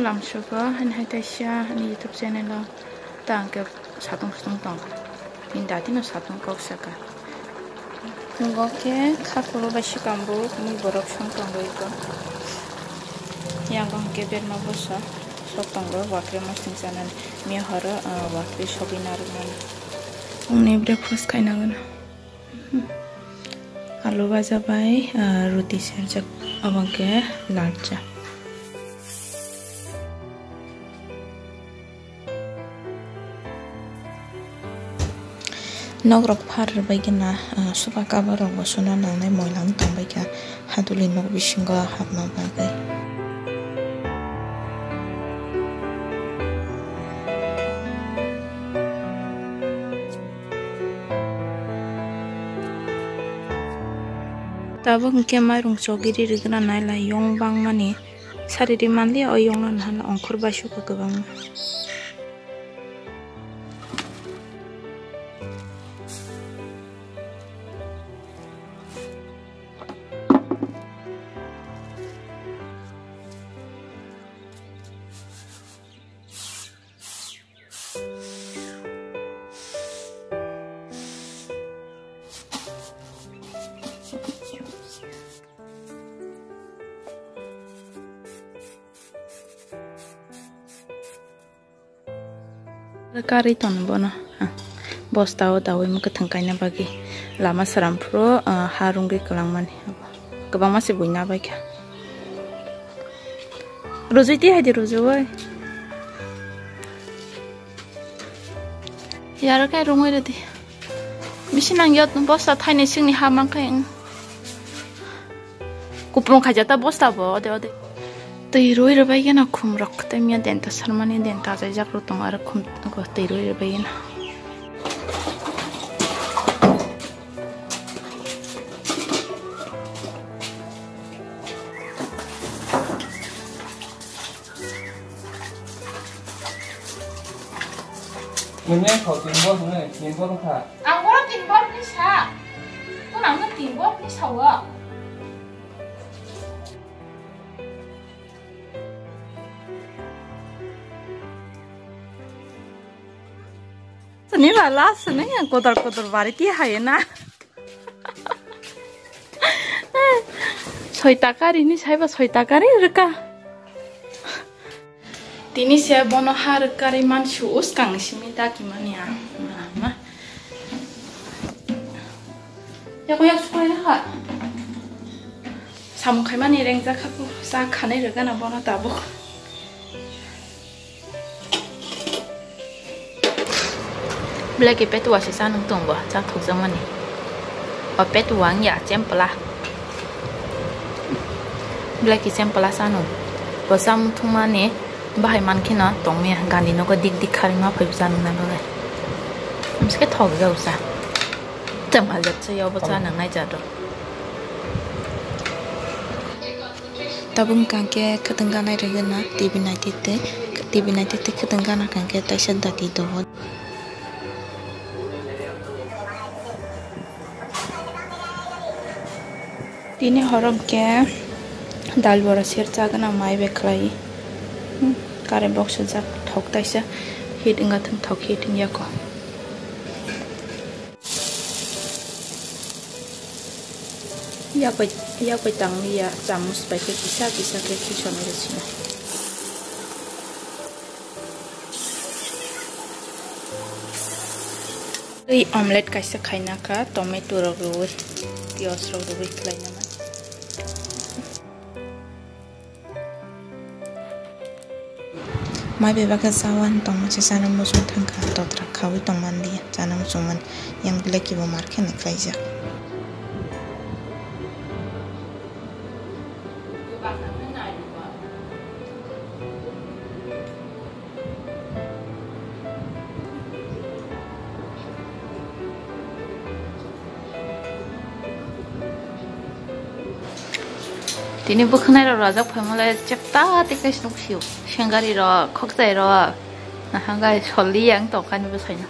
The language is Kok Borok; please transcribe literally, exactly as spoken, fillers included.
Lamsogo, hani hai taisa, ani YouTube channel o, ta ang khe satung sutung tong. Bini dati no satung kok saka. Tongo khe khakulu bai swkang bo, mui borok song tong bai ko. Yang bang khe berma bosa, sok tong bai, wakre masing chana, miya horo, ah, wakre sogwi narwkmani. Ongni breakfast khaina gana. Alu baja bai, ah, ruti serjak, obo khe lal cha. Nok rok phar rwbai gana, ah, sofa cover rok bo suna nangnai, moila wng tong bai kha. Haduli nok bisingo hapna bagwi. Tabuk hwnkhe mairung chogiri rwgwna nailai yong bangmani. Sariri manliya o yongno naharna ongkhor bai suka kwbangma. Karwi tono bono, ah, bosta o daui mwkhwthwng kaina bagwi lama sram phuru, ah, ha rwngwi kwlangmani. Kwbangma se buina bai kha. Rujui twi hai di, rujui. Yaro khe rwngwi rw di. Bisi nang yot bosta thainwi singni ha man khe, ang. Kupulung khaijak ta bosta bo, ode, ode. Twi rwi rwbai gana khum rok, tei miya denta sarmani denta achaijak rw tongo, aro khum twi rwi rwbai gana. Nini kho tin bor hwnwi, tin bor wngkha. Ang bono tin bor hwnwi sa. Kun ang no tin bor hwnwi sa-o. Sini lala, sini yang kotor-kotor bari ti hai na. Soi taka rini saiba soi taka ri rwka. Tini se bono ha rwkari mansu uskang simi daki mani ang. Mama. Yako yak sukai ha. Samung khaimani rengjakha ku sa khanai rwgana bono tabuk. Belai khe petuwa se cha nung tong bo, cha thokjakmani. O petuwa wng ya, chempla. Belai khe chempla cha nung. Bo cha mung thungmani bahai man kheno tong ya, gani nogo dik dik kharwi ma phai bo cha nung nai bagwi. Amsike thok ja usa. Tamo hajak cha yobo cha nang nai cha do. Tabuk hwnkha khe khwtwng ganai rwgwna T V naitwi twi, T V naitwi twi khwtwng gana hwnkha khe taisa dati dogo. Tini horo hwnkhe dal bora ser chagwna mai bai khlai. Hmm, current box sujak thok taisa heat wngya thung thok heat wngya kho. Yak bai, yak bai tangwi ya, chamus bai khe kisa kisa khe khisonwi rw sino. Tei omelette kaisa khaina kha, tomato rok rwui, piyaj rok rwui khlaina man. Mai bebak khe chawan tongma se chana muchung thangkha, totra khaui tongman liya, chana muchungmani yang belai kebo mar khe nai khlaijak. Tini bwkhwnai rok rajak phaimale chepta tei khe se nukphio. Sengari rok, khokchai rok, nahangai soli yang tongkha ni bwsai no.